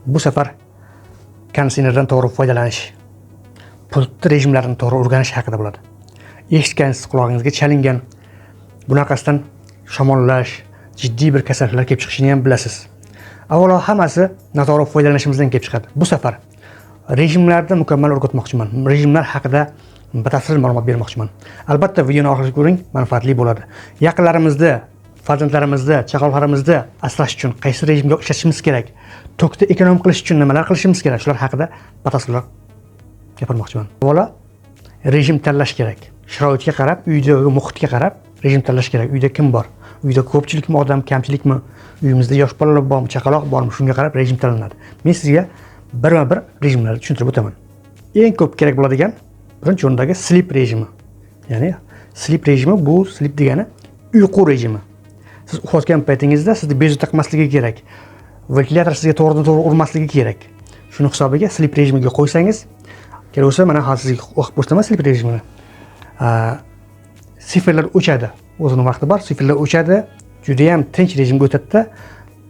Bu safar konditsionerdan to'g'ri foydalanish, pult rejimlarini to'g'ri o'rganish haqida bo'ladi. Eshitgansiz, qulog'ingizga chalingan, bunaqasidan shamollash, jiddiy bir kasalliklar kelib chiqishini ham bilasiz. Avvalo hammasi noto'g'ri foydalanishimizdan kelib chiqadi. Bu safar rejimlarni mukammal o'rgatmoqchiman. Rejimlar haqida batafsil ma'lumot bermoqchiman. Albatta videoni oxirigacha ko'ring, manfaatli bo'ladi. Yaqinlarimizni, farzandlarimizni, chaqaloqlarimizni asrash uchun qaysi rejimga ishlatishimiz kerak, tokni эконом qilish uchun nimalar qilishimiz kerak, shular haqida batafsilroq gapirmoqchiman. Avvalo rejim tanlash kerak. Sharoitga qarab, uydagi muhitga qarab rejim tanlash kerak. Uyda kim bor? Uyda ko'pchilikmi odam, kamchilikmi? Uyimizda yosh bolalar bormi, chaqaloq bormi? Shunga qarab rejim tanlanadi. Men sizga birma-bir rejimlarni tushuntirib o'taman. Eng ko'p kerak bo'ladigan birinchi o'rindagi sleep rejimi. Ya'ni sleep rejimi, bu sleep degani uyqu rejimi. Siz uxlayotgan paytingizda sizni bezovta qilmasligi kerak. Ventilyator sizga to'g'ridan to'g'ri urmasligi kerak. Shuni hisobiga sleep rejimiga qo'ysangiz, kerak bo'lsa, mana hozir sizga o'qib ko'rsataman sleep rejimini. Sifrlar o'chadi. O'zini vaqti bor, sifrlar o'chadi. Juda ham tinch rejimga o'tadi-da,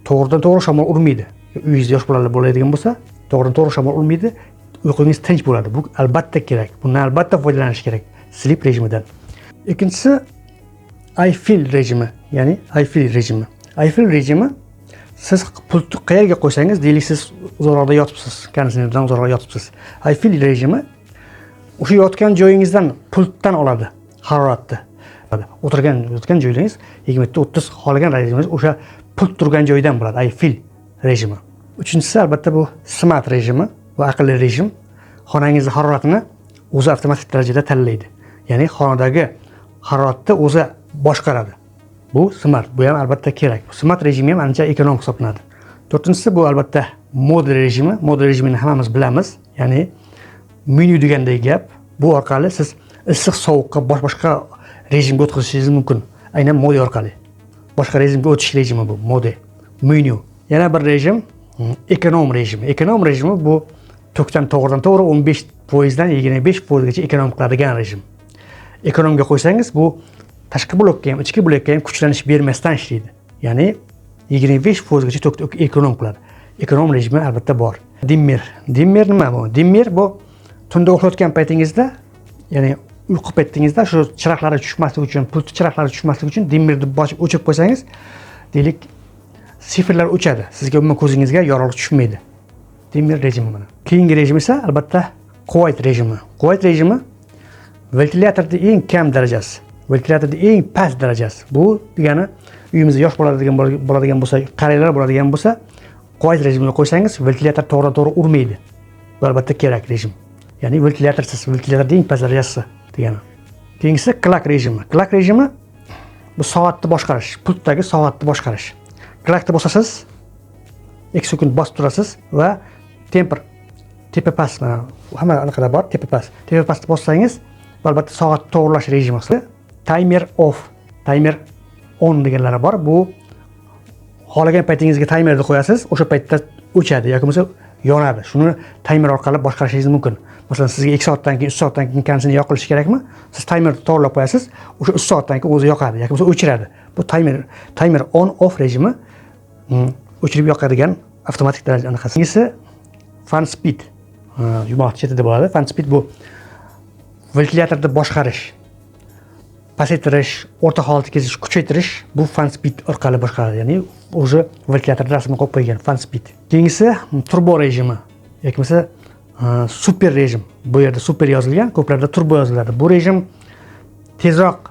to'g'ridan to'g'ri shamol urmaydi. Uyingizda yosh bolalar bo'ladigan bo'lsa, to'g'ridan to'g'ri shamol urmaydi, uyqungiz tinch bo'ladi. Bu albatta kerak. Bundan albatta foydalanish kerak sleep rejimidan. Ikkinchisi I feel rejimi, ya'ni I feel rejimi. I feel rejimi, siz pultni qayerga qo'ysangiz, deylik, siz uzoqroqda yotibsiz, konditsionerdan uzoqroq yotibsiz. I feel rejimi o'sha yotgan joyingizdan, pultdan oladi haroratni. O'tirgan, yotgan joyingiz 27, 30, xohlagan rejimingiz o'sha pult turgan joydan bo'ladi. I feel rejimi. Uchinchisi albatta bu smart rejimi, bu aqlli rejim. Xonangizni haroratini o'zi avtomatik darajada tanlaydi. Ya'ni xonadagi haroratni o'zi boshqaradi. Bu smart, bu ham albatta kerak. Smart rejimi ham ancha эконом hisoblanadi. To'rtinchisi bu albatta mode rejimi. Mode rejimini hammamiz bilamiz. Ya'ni menyu degandek gap. Bu orqali siz issiq, sovuqqa, boshqa rejimga o'tkazishingiz mumkin. Aynan mode orqali. Boshqa rejimga o'tish rejimi bu mode. Menyu. Yana bir rejim эконом rejimi. Эконом rejimi bu tokdan to'g'ridan to'g'ri 15 foizdan 25 foizgacha эконом qiladigan rejim. Эконом ga qo'ysangiz, bu tashqi blokka ham, ichki blokka ham kuchlanish bermasdan ishlaydi. Ya'ni 25 foizgacha tokni эконом qiladi. Эконом rejimi albatta bor. Dimmer. Dimmer nima bu? Dimmer bu tunda uxlayotgan paytingizda, ya'ni uyqu paytingizda shu chiroqlari tushmasligi uchun, pult chiroqlari tushmasligi uchun dimmerni bosib o'chirib qo'ysangiz, deylik, sifrlar o'chadi. Sizga umuman ko'zingizga yorug'lik tushmaydi. Dimmer rejimi mana. Keyingi rejim esa albatta quiet rejimi. Quiet rejimi ventilyatorni eng kam darajasi, ventilyatorni eng past darajasi. Bu degani uyimizda yosh bo'ladigan bo'lsa, qariyalar bo'ladigan bo'lsa, quiet rejimga qo'ysangiz, ventilyator to'g'ridan to'g'ri urmaydi. Bu albatta kerak rejim. Ya'ni ventilyatorsiz, ventilyatorning eng past darajasi degani. Keyingisi clock rejimi. Clock rejimi bu soatni boshqarish, pultdagi soatni boshqarish. Clockni bosasiz, 2 sekund bosib turasiz va temper tepa past, mana hamma anaqada bor, tepa past. Tepa pastni bossangiz, bu albatta soat to'g'irlash rejimi hisoblanadi. Timer off, timer on deganlari bor. Bu xohlagan paytingizga taymerni qo'yasiz, o'sha paytda o'chadi yoki bo'lmasa yonadi. Shuni taymer orqali boshqarishingiz mumkin. Masalan, sizga 2 soatdan keyin, 3 soatdan keyin konditsioner yoqilishi kerakmi? Siz taymerni to'g'irlab qo'yasiz, o'sha 3 soatdan keyin o'zi yoqadi yoki bo'lmasa o'chiradi. Bu timer on off rejimi, o'chirib yoqadigan avtomatik daraja anaqasi. Keyingisi fan speed. Yumaloq chetida bo'ladi. Fan speed bu ventilyatorni boshqarish. Pasaytirish, o'rta holatga keltirish, kuchaytirish bu fan speed orqali boshqaradi. Ya'ni уже ventilyatorda rasmini qo'yib qo'ygan fan speed. Keyingisi turbo rejimi yoki bo'lmasa super rejim. Bu yerda super yozilgan, ko'plarda turbo yoziladi. Bu rejim tezroq,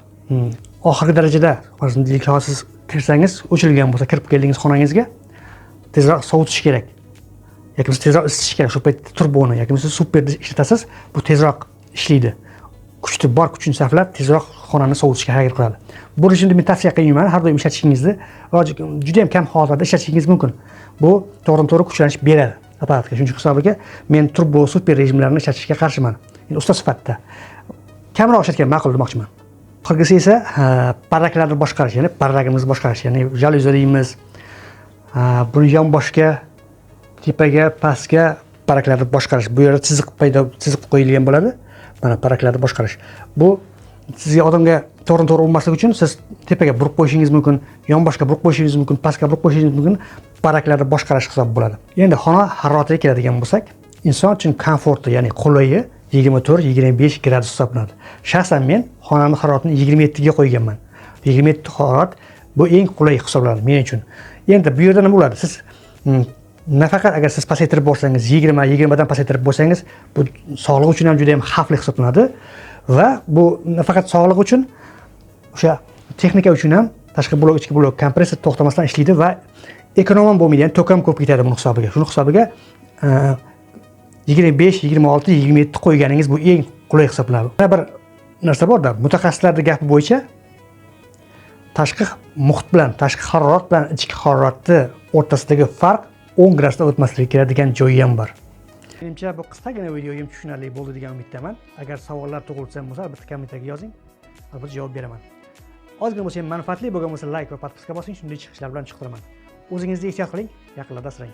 oxirgi darajada, masalan, deylik, hozir siz kirsangiz, o'chirilgan bo'lsa, kirib keldingiz xonangizga, tezroq sovutish kerak yoki bo'lmasa tezroq isitish kerak. Shu paytda turboni yoki bo'lmasa superni ishlatasiz, bu tezroq ishlaydi. Kuchni, bor kuchini sarflab tezroq xonani sovutishga harakat qiladi. Bu rejimni men tavsiya qilmayman har doim ishlatishingizni, juda ham kam holatlarda ishlatishingiz mumkin. Bu to'g'ridan to'g'ri kuchlanish beradi apparatga. Shuning hisobiga men turbo, super rejimlarni ishlatishga qarshiman. Endi usta sifatida kamroq ishlatgan ma'qul demoqchiman. Oxirgisi esa parraklarni boshqarish, ya'ni parragimizni boshqarish, ya'ni jalyuza deymiz. Buni yonboshga, tepaga, pastga parraklarni boshqarish. Bu yerda chiziq paydo, chiziq qo'yilgan bo'ladi. Mana parraklarni boshqarish. Bu sizga odamga to'g'ri To'g'ridan to'g'ri urmasligi uchun siz tepaga burib qo'yishingiz mumkin, yonboshga burib qo'yishingiz mumkin, pastga burib qo'yishingiz mumkin. Baraklarni boshqarish hisobi bo'ladi. Endi xona haroratiga keladigan bo'lsak, inson uchun komforti, ya'ni qulayi 24-25 gradus hisoblanadi. Shaxsan men xonani haroratini 27 ga qo'yganman. 27 harorat bu eng qulay hisoblanadi men uchun. Endi bu yerda nima bo'ladi? Siz nafaqat agar siz pasaytirib borsangiz, 20, 20 dan pasaytirib borsangiz, bu sog'liq uchun ham juda ham xavfli hisoblanadi va bu nafaqat sog'liq uchun, o'sha texnika uchun ham tashqi blok, ichki blok, kompressor to'xtamasdan ishlaydi va ekonom ham bo'lmaydi, ya'ni tok ham ko'p ketadi buni hisobiga. Shuni hisobiga 25, 26, 27 qo'yganingiz bu eng qulay hisoblanadi. Yana bir narsa borda, mutaxassislarning gapi bo'yicha tashqi muhit bilan, tashqi harorat bilan ichki haroratni o'rtasidagi farq 10 gradusdan o'tmasligi kerak degan joyi ham bor. Menimcha, bu qisqagina videoyim tushunarli bo'ldi degan umiddaman. Agar savollar tug'ilsa bo'lsa, albatta kommentariyga yozing, albatta javob beraman. Ozgina bo'lsa ham manfaatli bo'lgan bo'lsa, layk va подписка bosing, shunday chiqishlar bilan chiqtiraman. O'zingizni ehtiyot qiling, yaqinlarda asrang.